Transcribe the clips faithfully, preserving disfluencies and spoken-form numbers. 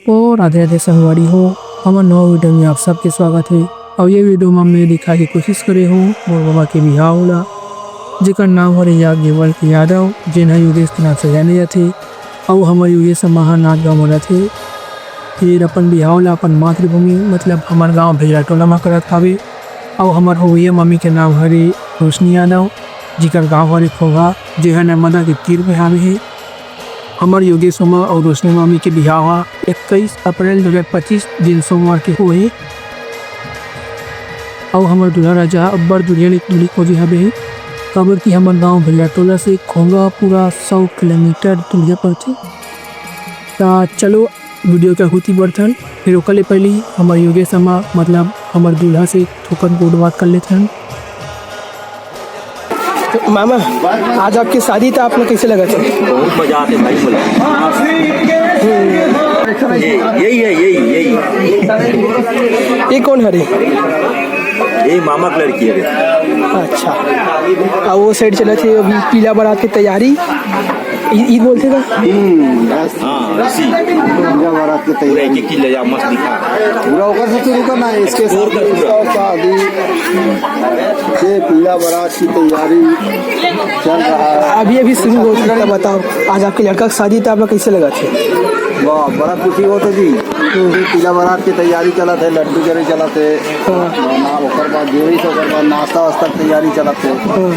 ओ राधे राधे संगवारी हो, हमर नवा वीडियो में आप सबके स्वागत हे। अउ ये वीडियो में मैं दिखाए के कोशिश करे हूँ मोर ममा के बिहाव ला, जेकर नाम हरे याज्ञवल्क्य यादव, जेन ह योगेश के नाम से जाने जाथे। अउ हमर योगेश ह महानाथ गाँव में रथे। फिर अपन बिहाव ला अपन मातृभूमि मतलब हमर गाँव भेजरा टोला म करत हावे। अउ हमर होवइया मम्मी के नाम हरे रोशनी यादव, जिकर गाँव हरे खोंगा, जेह नर्मदा के तीर में हावे हे। हमर योगेश ममा अउ रोशनी मामी के बिहाव ह इक्कीस अप्रैल दो हज़ार पच्चीस दिन सोमवार के होही। अउ हमर दूल्हा राजा ह अब्बड़ दुरिहा ले दूरी खोजे हवे हे, काबर कि हमर गांव भेल्ला टोला से खोंगा पूरा सौ किलोमीटर दूरिहा पड़थे। त चलो वीडियो के आगू ती बढ़थन। फिर ओकर ले पहली हमर योगेश ममा मतलब हमर दूल्हा से थोकन गोठ बात कर लेथन। मामा, आज आपके शादी त आप मन कैसे लगत हे? बहुत मजा आथे भाई बोला। ये, यही है, यही, यही। ये कौन हरे? ये मामा की लड़की है। अच्छा, अउ वो साइड चलत हे अभी पीला बरात के तैयारी। ई, ई बोलथे का? हम्म, बस। हाँ, इसी। पूरा बारात के पूरा तैयारी। एक एक चीज ले जा, मस्त दिखा। पूरा ओकर से शुरू करना है, इसके और कर पूरा। इसका शादी, ये पीला बारात की तैयारी चल रहा है। अभी, अभी शुरू हो चुका, बताओ, आज आपके लड़का की शादी, तो आप लोग कैसे लगा थे? वाह, बड़ा खुशी होता जी। हम्म। पीला बारात की तैयारी चलत है, लड्डू जरे चलत है। हाँ। ना, ओकर बाद जो है, ओकर बाद नाश्ता वास्ता की तैयारी चलत है। हाँ।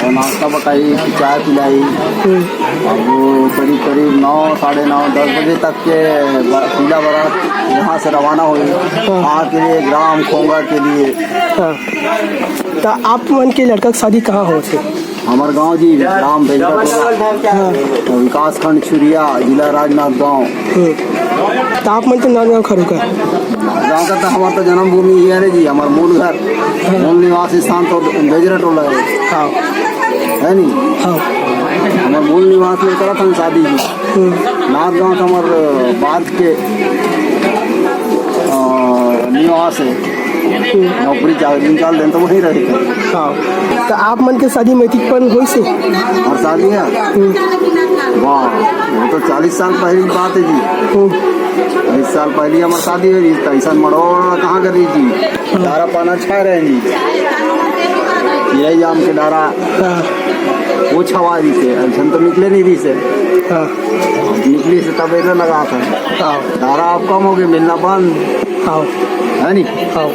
अउ नाश्ता बताई, चाय पिलाई। हम्म। अब वो करीब, करीब नौ, साढ़े नौ, दस बजे तक के ब-, पीला बारात यहाँ से रवाना हुई। हाँ। वहाँ के लिए ग्राम खोंगा के लिए। हाँ। त आप मन के लड़का के शादी कहाँ होथे? हमर गांव जी, ग्राम भेजरा टोला, हाँ। विकास खंड छुरिया, जिला राजनांदगांव। हम्म। त आप मन तो नांदगांव खरू का? गांव का तो हमार तो जन्मभूमि ही है रे जी, हमार मूल घर, हाँ। मूल निवास स्थान तो भेजरा टोला है। हाँ। है नी? हाँ। हमार मूल निवास में करत हन शादी जी। हम्म। नांदगांव तो हमार बाद के, अ, निवास है। हम्म। नौकरी चाकरी निकाल देन तो वहीं रहे। हाँ। त आप मन के शादी मैत्रीपन होइस हे? और शादी है? हम्म। वाह, वो तो चालीस साल पहले की बात है जी। हम्म। चालीस साल पहले हमार शादी हुई, त ऐसा मड़वा कहाँ कर रही जी? डारा पाना छा रहे जी। यही आम के डारा, हाँ। वो छवा रही थे, ऐसा तो निकले नहीं रही से। हाँ। निकली से तब एला लगा था। हाँ। डारा अब कम हो गए, मिलना बंद। हाँ। है नी? हाँ।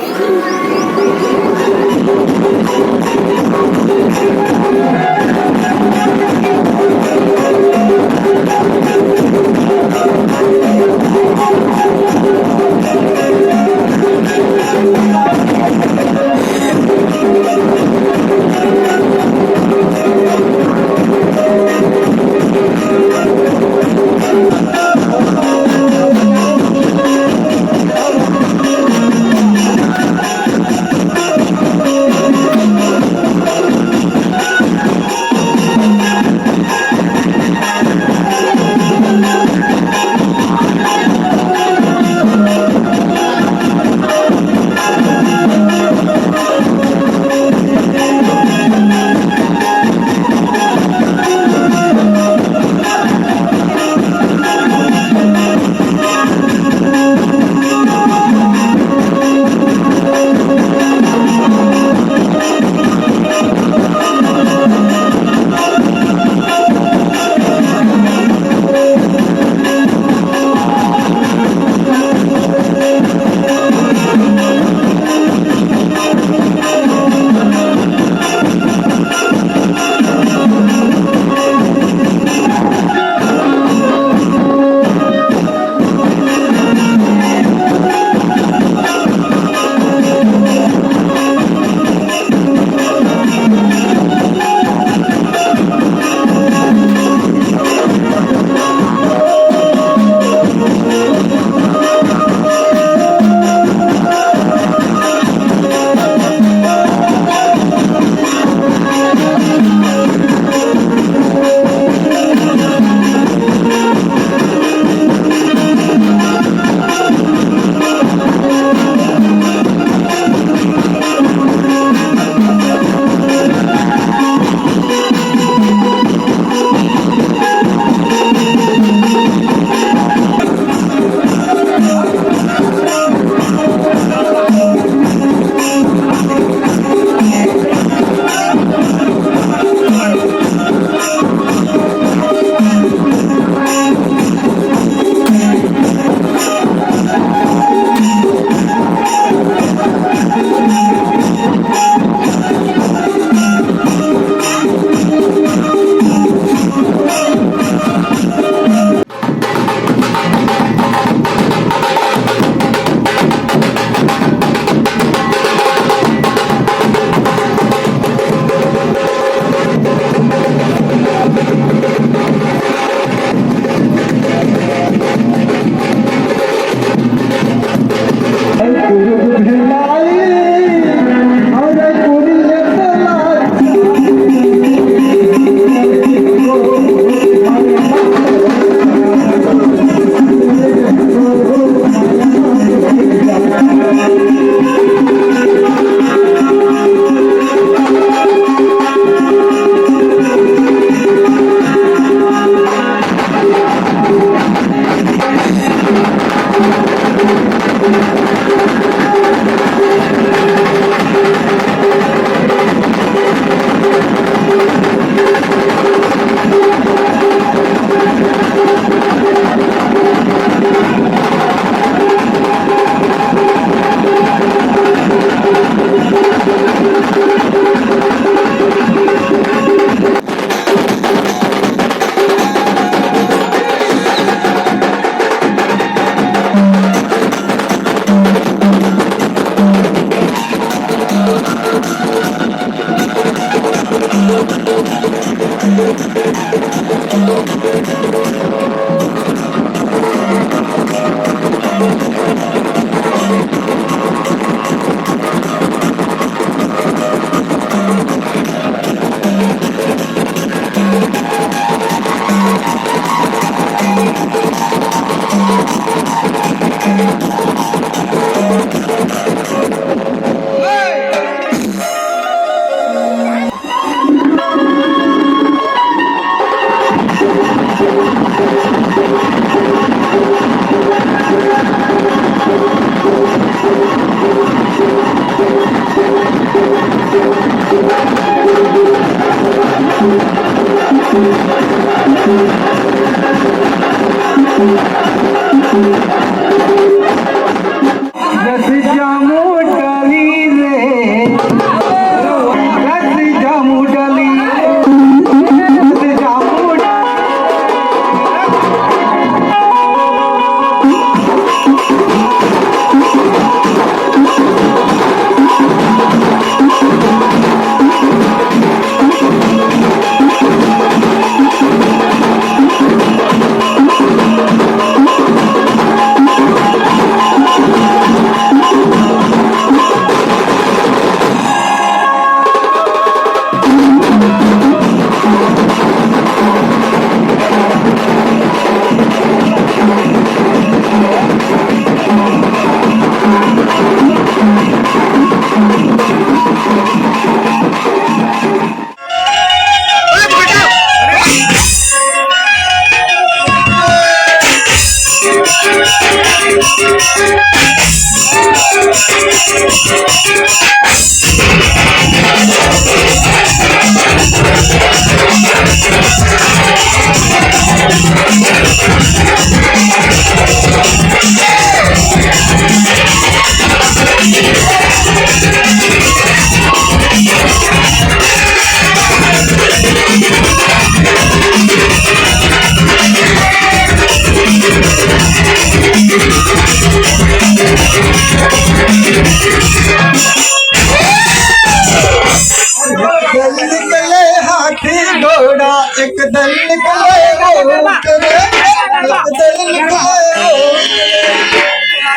दल निकले हाथी घोड़ा, एक दल निकले ऊंट रे, एक दल निकले ऊंट रे।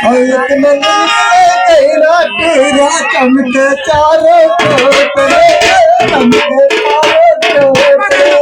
और एक दल निकले गैरा टूरा, चमके चारों कोट रे, चमके चारों कोट रे।